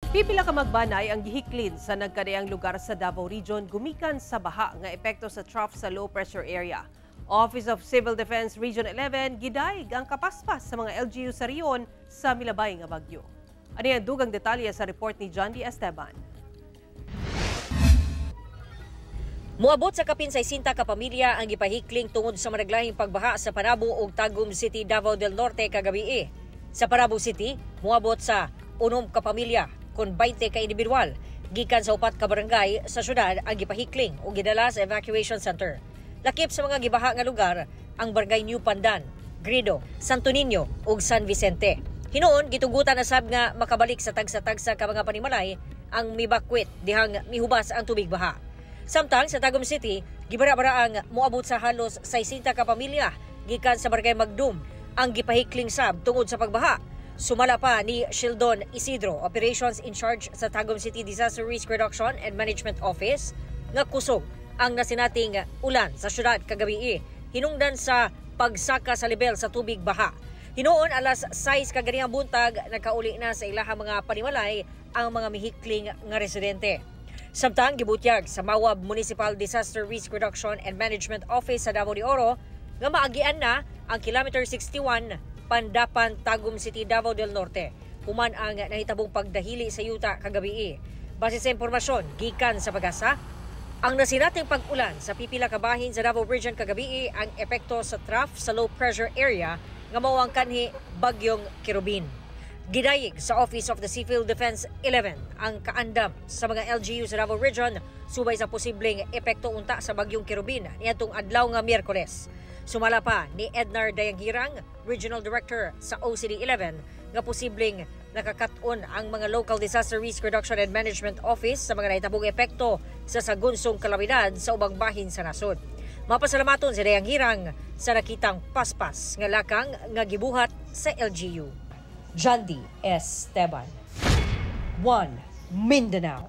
Pipila ka magbanay ang gihiklin sa nagkadaiyang lugar sa Davao Region gumikan sa baha nga epekto sa trough sa low pressure area. Office of Civil Defense Region 11 gidayeg ang kapaspas sa mga LGU sa rehiyon sa milabay nga bagyo. Ani ang dugang detalye sa report ni John D. Esteban. Moabot sa kapin 60 ka pamilya ang gipahikling tungod sa managlahing pagbaha sa Panabo ug Tagum City, Davao del Norte kagabi. Sa Panabo City, moabot sa 6 ka pamilya kon 20 ka individual gikan sa upat ka barangay sa syudad ang gipahikling ug gidala sa evacuation center. Lakip sa mga gibaha nga lugar ang barangay New Pandan, Grido, Santo Niño ug San Vicente. Hinuon gitugutan na sab nga makabalik sa tagsa-tagsa ka mga panimalay ang mibakwit dihang mihubas ang tubig baha. Samtang sa Tagum City, gibara-bara ang moabot sa halos 60 ka pamilya gikan sa barangay Magdum ang gipahikling sab tungod sa pagbaha. Sumala pa ni Sheldon Isidro, Operations in Charge sa Tagum City Disaster Risk Reduction and Management Office, nga kusog ang nasinating ulan sa syudad kagabi, hinungdan sa pagsaka sa level sa tubig baha. Hinuon alas 6 kaganihang buntag, nakauli na sa ilahang mga panimalay ang mga mihikling nga residente. Samtang gibutyag sa Mawab Municipal Disaster Risk Reduction and Management Office sa Davao de Oro nga maagian na ang kilometer 61 Pandapan, Tagum City, Davao del Norte human ang nahitabong pagdahili sa yuta kagabi. Base sa impormasyon gikan sa PAGASA, ang nasinating pag-ulan sa pipila ka bahin sa Davao Region kagabi ang epekto sa trough sa low pressure area nga mao ang kanhi bagyong Querubin. Gidayeg sa Office of the Civil Defense 11 ang kaandam sa mga LGU sa Davao Region subay sa posibleng epekto unta sa bagyong Querubin niadtong adlaw nga Miyerkules. Sumala pa ni Ednar Dayanghirang, Regional Director sa OCD 11, nga posibleng nakakat-on ang mga Local Disaster Risk Reduction and Management Office sa mga nahitabong epekto sa sagunsong kalamidad sa ubang bahin sa nasod. Mapasalamaton si Dayanghirang sa nakitang paspas nga lakang nga gibuhat sa LGU. Jandy Esteban, 1 Mindanao.